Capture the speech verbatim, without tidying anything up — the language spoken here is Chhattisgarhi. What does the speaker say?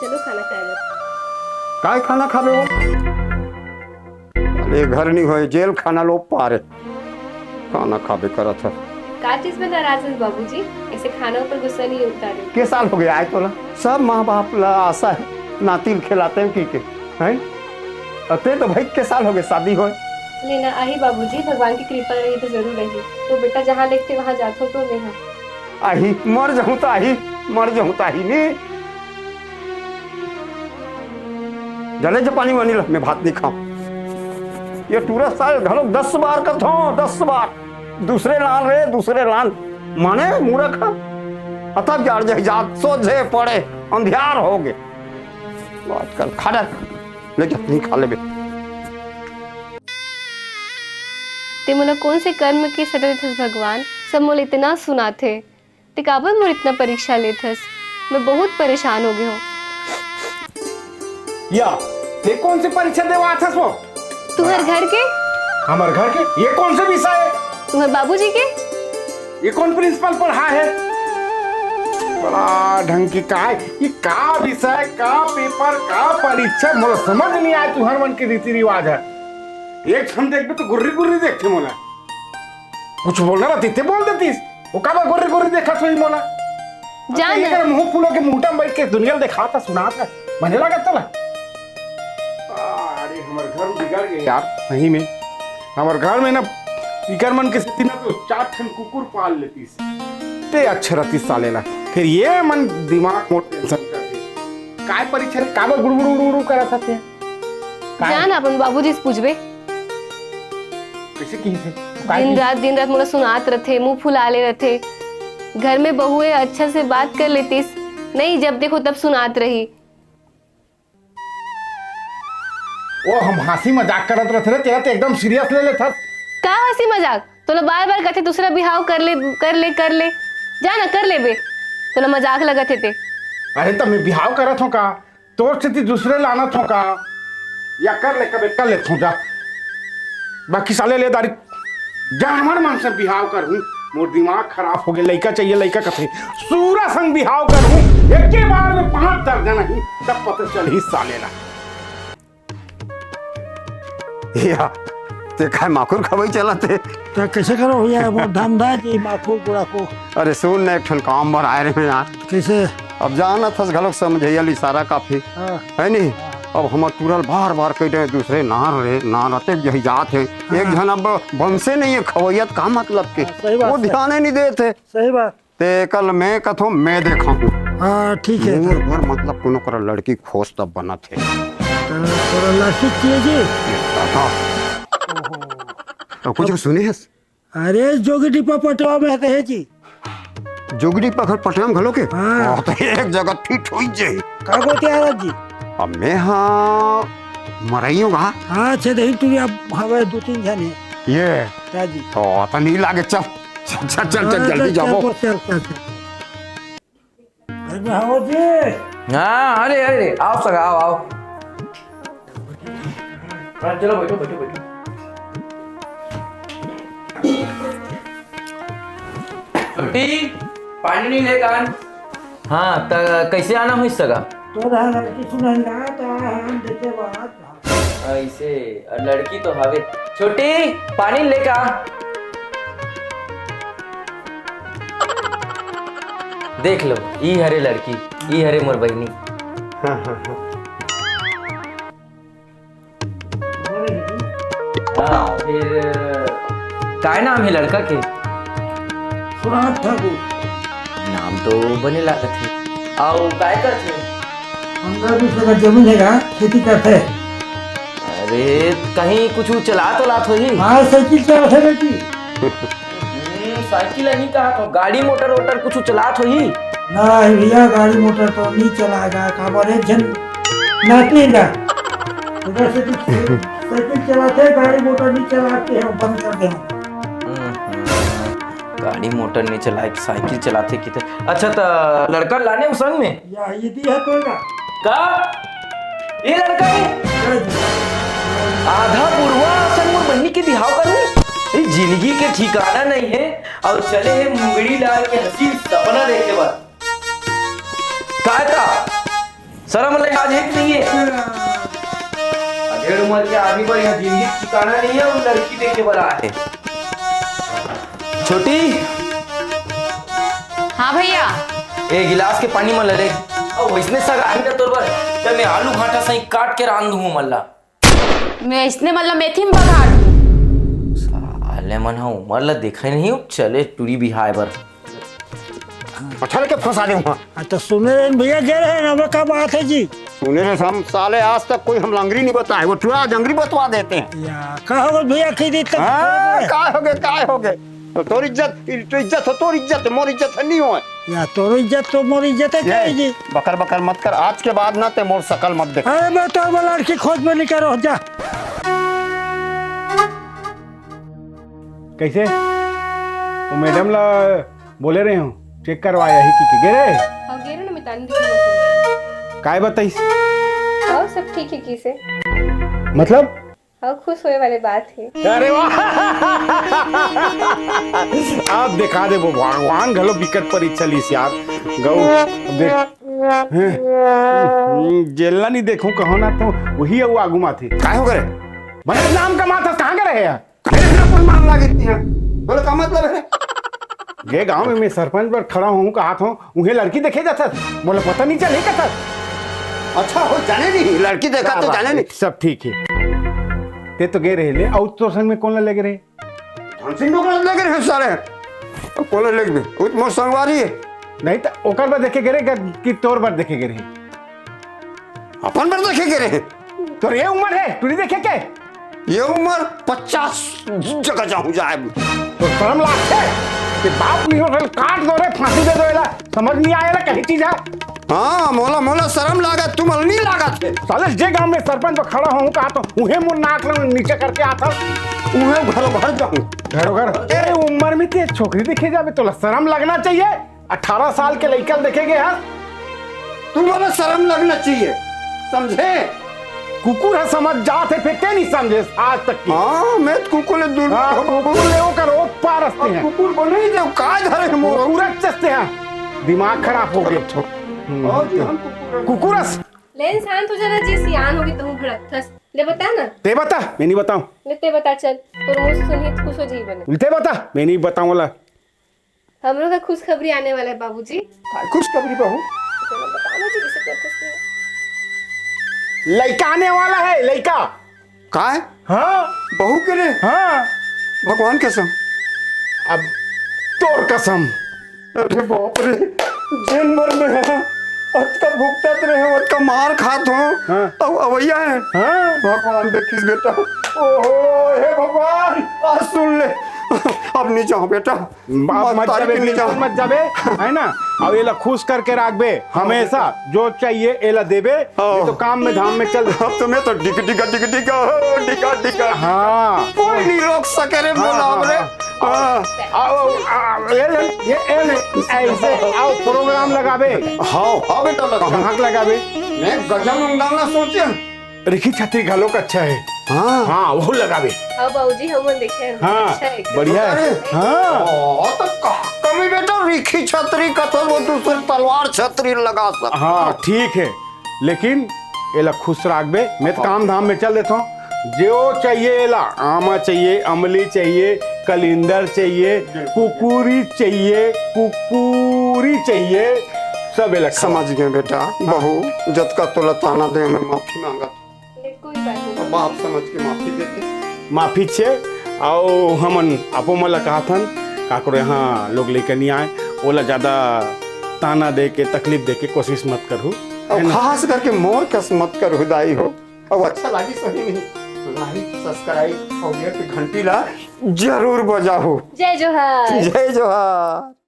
चलो खाना खाए बर। काय खाना खाबे हो? अरे घर नहीं होय, जेल खाना लो पारे। खाना खाबे करत है। का चीज में नाराज है बाबूजी? ऐसे खाना ऊपर गुस्सा नहीं उतारे। के साल हो गया आए तोला? सब माँ बाप ला आशा है, नाती ल खिलाते हैं की के, हैं? अते तो भाई के साल हो गए शादी होय? लेना आही बाबूजी, भगवान की कृपा रही तो जरूर रही। तो बेटा जहाँ लिखते वहाँ जाथो तो मैं हाँ। आही, मर जाऊं तो आही, मर जाऊं तो आही नी। जले जो पानी वानी ला, मैं भात नहीं खाऊं। ये टूरा साल घलो दस बार करथो, दस बार। दूसरे लान रे, दूसरे लान। माने मूर्ख। अतब जाड़ जाए जात, सोझे पड़े, अंधियार हो गए। बात कर, खा डर। ले जा, नहीं खा लेबे। ते मोला कौन से कर्म के सजा देथस भगवान? सब मोला इतना सुनाथे। ते काबर मोर इतना परीक्षा लेथस? मैं बहुत परेशान हो गए हूँ। या, ये कौन से परीक्षा देवा आथस वो? तुम्हार घर के? हमर घर के? ये कौन से विषय है? तुम्हार बाबूजी के? ये कौन प्रिंसिपल पढ़ा है? बड़ा ढंग की का है? ये का विषय, का पेपर, का परीक्षा, मोला समझ नहीं आए तुहर मन के रीति रिवाज है। एक क्षण देखबे तो गुर्री गुर्री देखते मोला। कुछ बोलना रहती ते बोल देतीस। वो काबर गोरे गोरे देखत होई मोला? जा अच्छा, ना। एकर मुंह फूलो के मुंहटा में बैठ के दुनिया ल देखाता सुनाता। मने लागत तोला? अरे हमर घर बिगड़ गए यार, सही में। हमर घर में ना इकर मन के सेती ना तो चार ठन कुकुर पाल लेतीस। ते अच्छा रहतीस साले ला। फिर ये मन दिमाग मोर टेंशन कर दे। काय परीक्षा रे, काबर गुड़गुड़ उड़ उड़ करत हते? काय? जा ना अपन बाबूजी से पूछबे। कैसे की से? काय दिन की? रात, दिन रात मोला सुनात रथे, मुंह फुला ले रथे। घर में बहू है, अच्छा से बात कर लेतीस। नहीं, जब देखो तब सुनात रही। ओ, हम हंसी मजाक करत रथे रे, तेला तो एकदम सीरियस ले लेथस। का हंसी मजाक? तोला बार बार कथे दूसरा बिहाव कर ले, कर ले, कर ले। जा ना, कर लेबे। तोला मजाक लगत हे ते। अरे, त मैं बिहाव करत हूँ का? तोर सेती दूसरे लानत हो का? या कर ले, कबे कर लेथों जा। बाकी साले ले दारी जानवर मन से बिहाव करहूं, मोर दिमाग खराब हो गए। लइका चाहिए, लइका कथे सूरा संग बिहाव करहूं, एके बार में पांच दर्जन ही, तब पता चलही साले ला। या, ते काय माखुर खवई चलत हे? त कैसे करो भैया, वो धंधा जी माखुर गुड़ा को। अरे सुन ना, एक ठन काम बर आए रहे यार। कैसे? अब जानत हस घलोक समझइया ल इशारा काफी। हाँ। है नी? अब हमर टूरा ल बार-बार कहि रहे दूसरे नार रे, नार आते यही जात हे। हाँ। एक झन अब बंसे नहीं है खवैया, त का मतलब के? हाँ, सही बात वो है। ध्यान ही नहीं देत हे। सही बात। ते कल मैं कथो मैं देखा हूँ। हाँ, ठीक है। मोर बर मतलब कोनो करा लड़की खोज तब बनत हे। त तोरा लड़की चाहिए जी? ये दादा। ओहो। अब कुछ सुने हस? अरे, जोगी डिब्बा पटवा में है, कहे जी। जोगी डिब्बा घर पटवा में घलो के? हाँ। हाँ, तो एक जगह फिट होई जाई। का गोठियारत जी? अब मैं हाँ मरइयो गा। हाँ, अच्छा, देखी तू अब हवे दो तीन जने। ये? हाँ जी। तो, तो नहीं लागे, चल। चल, चल, चल, चल, हाँ, जल्दी चल, जाबो। चल, चल, चल, चल। अरे, हवो जी। हाँ, अरे, अरे, अरे, आओ सगा, आओ, आओ। हाँ, चलो, बैठो, बैठो, बैठो। छोटी, पानी नहीं लेकर आन। हाँ, त कैसे आना होइस सगा? तो रहा लड़की सुनहरा, त हम देखे बात। ऐसे, अउ लड़की तो हवे। छोटी, पानी लेकर आ। देख लो, ई हरे लड़की, ई हरे मोर बहिनी। हाँ, हाँ, हाँ। हाँ, फिर काय नाम हे लड़का के? सुनात ठाकुर। नाम तो बने लागत हे। अउ काय करथे? पंद्रह बीस एकड़ जमीन हे गा, खेती करथे। अरे, कहीं कुछ चलात वलात होही? हाँ, साइकिल चलाथे बेटी। हम्म, साइकिल नहीं कहा तो, गाड़ी मोटर वोटर कुछ चलात होही? नहीं भैया, गाड़ी मोटर तो नहीं चलाएगा, काबर एक झन नाती हे गा। ओकर से कुछ साइकिल चलाथे, गाड़ी मोटर नहीं चलाते हैं, बंद कर दे। हम्म, गाड़ी मोटर नहीं चलाए, साइकिल चलाथे किथे। अच्छा, त लड़का लाने हो संग में? या, ये दी है तो ना। का? ये लड़का है? आधा बुढ़वा असन मोर बहिनी के बिहाव करूं? ये जिंदगी के ठिकाना नहीं है, अउ चले हे मुंगड़ी लाल के हसीन सपना देखे बर। काय का? शर्म ले आज है कि नहीं है? अधेड़ उम्र के आदमी पर यहाँ जिंदगी ठिकाना नहीं है, वो लड़की देखे बर आए। छोटी। हाँ भैया। ए गिलास के पानी मन ले। अब वैसने सगा है ना तोर बर, जब मैं आलू भाटा सही काट के रांध दूँ मल्ला। मैं इसने मतलब मेथी में बघार दूँ। साले मन हा उमर ला देखा ही नहीं, चले टूरी बिहाय बर। अच्छा लेके फंसा दे वहाँ। हाँ, तो सुने रहे भैया, गे रहे ना, का बात है जी? सुने रहे हम साले, आज तक कोई हम लंगरी नहीं बताए, वो टूरा आज अंगरी बतवा देते हैं। या, का हो गए भैया, की दी तक हाँ, का हो गए, का हो गए? तो तोर इज्जत, तो इज्जत हो, तोर इज्जत, मोर इज्जत है, नहीं हो। या, तोर इज्जत तो मोर इज्जत है, ये क्या है जी? बकर बकर मत कर, आज के बाद ना ते मोर शकल मत देख। अरे, मैं तो वो लड़की खोज में नहीं करो, जा। कैसे? वो मैडम ला बोले रहे हूँ, चेक करवाया ही कि, कि गे रहे? हाँ, गे रहे ना, मैं तानी दिखी। काय बताइस? हाँ, सब ठीक है, किसे? मतलब? हाँ, खुश होए वाले बात है। अरे वाह! आप दिखा दे वो भगवान घलो बिकट परीक्षा लीस यार। गौ, देख। हैं? हम्म, जेल ला नहीं देखूं कहो ना तो वही अउ आगू माथे। काय हो करे? बने नाम का माथा कहाँ करे है यार? अरे, मेरा कौन मान लागे इतनी है? बोले, का मतलब है? ये गांव में मैं सरपंच पर खड़ा हूँ, कहा था, उन्हें लड़की देखे जाता, बोले, पता नहीं चले कहता। अच्छा हो, जाने नहीं, लड़की देखा क्या तो बात जाने है, नहीं। सब ठीक है। ते तो गे रहे ले, और तो संग में कौन ला लेके रहे? धन सिंह डोकरा लेके रहे सारे। अब कौन लेके भी? वो तो मोर संगवारी है। नहीं तो ओकर बर देखे गे रहे कि, कि तोर बर देखे गे रहे? अपन बर देखे गे रहे। तोर ये उम्र है, टूरी देखे के? ये उम्र पचास जगह जाहूं जाए। तो शर्म लागथे कि बाप नहीं हो, काट दो रे, फांसी दे दो एला। समझ नहीं आया ना कहीं चीज है। हाँ, मोला, मोला शर्म लागत, तुमला नहीं लागत है। साले जे गांव में सरपंच पर खड़ा हूँ कहा तो उहे मोर नाक ला नीचे करके आता। उहे घरो घर जाऊं। घरो घर? ए उम्र में ते छोकरी देखे जाबे, तोला शर्म लगना चाहिए। अठारह साल के लइका ल देखे गे हस? तुमला शर्म लगना चाहिए, समझे? कुकुर ह समझ जात हे, फेर ते नहीं समझे आज तक की। हाँ, मैं तो कुकुर ले दूर हाँ, कुकुर ले ओकर ओ पार असते हैं। कुकुर को नहीं दे, काय धरे हम? कुकुर अच्छे हैं। दिमाग खराब हो गए। हम्म। और जी हम कुकुर। कुकुर अस। ले इंसान, तू जना जी सियान होगे, तू भड़कथस। ले बता ना। ते बता, मैं नहीं बताऊं। ले ते बता, चल। तोर मुंह सुनही त खुश हो जाई बने। ते बता, मैं नहीं बताऊं वाला। हमरो का खुशखबरी आने वाला है बाबूजी। काय खुशखबरी बहू? चलो बताओ ना जी, किसे करते से? लइका आने वाला है, लइका। काय? हाँ। बहू के रे? हाँ। भगवान कसम। अब तोर कसम। अरे बाप रे, जेन बर में है, अतका भुगतत रहे, अतका मार खात हो, हाँ। अब अवैया है। हाँ। भगवान देखिस बेटा। ओहो, हे भगवान, आज सुन ले। अब नहीं जाओ बेटा। अब मत जाबे, बिल्कुल मत जाबे, है ना? अब एला खुश करके राखबे, हमेशा जो चाहिए एला देबे, हाँ। ये तो काम में धाम में चल। अब तो मैं तो डिग, डिग, डिग, डिग, ओ, डिग, डिग। हाँ। कोई नहीं रोक सके रे, हाँ, बोला हाँ, हमरे। हाँ। हाँ। आओ, आओ, ये ले, ये, ये ले, ऐसे, आओ, program लगाबे। हाँ, हाँ बेटा, लगाबे। कहाँ के लगाबे? मैं गजब मंगाना सोचे। रिखी छतरी घलोक अच्छा है। हाँ। हाँ, वो लगाबे। हाँ, बाबूजी, हम देखे हैं। हाँ, अच्छा है एकदम। बढ़िया है। अरे, हाँ। ओ, तो का कमी बेटा, रिखी छतरी कथस, वो दूसर तलवार छतरी लगा सक। हाँ, ठीक है, लेकिन एला खुश राखबे, मैं तो हाँ। काम धाम में चल देता हूँ। जो चाहिए एला, आमा चाहिए, अमली चाहिए, कलिंदर चाहिए, बिल्कुल। कुकुरी चाहिए, कुकुरी चाहिए, सब एला खवा। समझ गए बेटा, बहू, जतका तोला ताना दे, मैं माफी मांगत। ले, कोई बात नहीं। बाप समझ के माफी दे दे। माफी छे, आओ हमन आपो मन ला कहत हन, काकरो यहाँ लोग लेके नहीं आए, ओला ज्यादा ताना दे के, तकलीफ दे के कोशिश मत करहु, और है ना? खास करके मोर कस मत करहु दाई हो। और अच्छा लागी सही नहीं, like, subscribe और ये घंटी ला जरूर बजाहु। जय जोहार। जय जोहार।